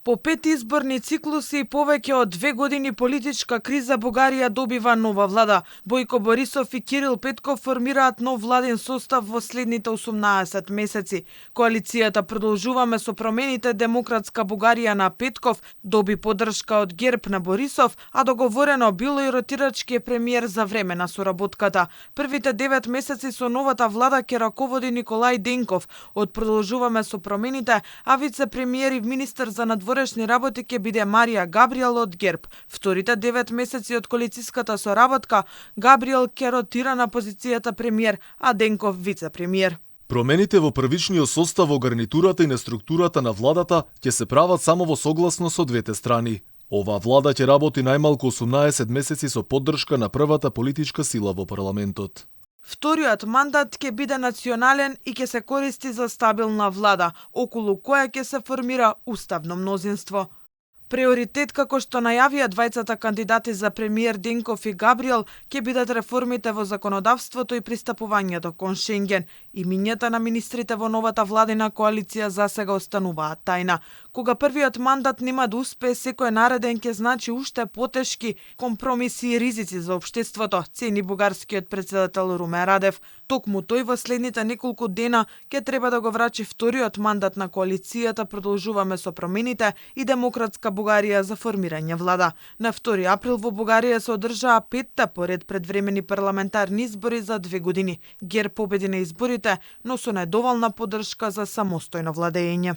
По 5 изборни циклуси и повеќе од 2 години политичка криза, Бугарија добива нова влада. Бојко Борисов и Кирил Петков формираат нов владен состав во следните 18 месеци. Коалицијата Продолжуваме со промените Демократска Бугарија на Петков доби поддршка од ГЕРБ на Борисов, а договорено било и ротирачки премиер за време на соработката. Првите 9 месеци со новата влада ќе раководи Николај Денков од Продолжуваме со промените, а вице-премиер и министер за надворешни работи ќе биде Марија Габриел од ГЕРБ. Вторите 9 месеци од коалициската соработка, Габриел ќе ротира на позицијата премиер, а Денков вице-премиер. Промените во првичниот состав во гарнитурата и на структурата на владата ќе се прават само во согласно со двете страни. Оваа влада ќе работи најмалку 18 месеци со поддршка на првата политичка сила во парламентот. Вториот мандат ќе биде национален и ќе се користи за стабилна влада, околу која ќе се формира уставно мнозинство. Приоритет, како што најавија двајцата кандидати за премиер Денков и Габриел, ќе бидат реформите во законодавството и пристапувањето кон Шенген. Имињата на министрите во новата владина коалиција засега остануваат тајна. Кога првиот мандат нема да успее, секој нареден ќе значи уште потешки компромиси и ризици за општеството, цени бугарскиот председател Румен Радев. Токму тој во следните неколку дена ќе треба да го врачи вториот мандат на коалицијата Продолжуваме со промените и Демократска Бугарија за формирање влада. На 2 април во Бугарија се одржаа 5-та поред предвремени парламентарни избори за 2 години. ГЕРБ победи на изборите, но со недоволна поддршка за самостојно владење.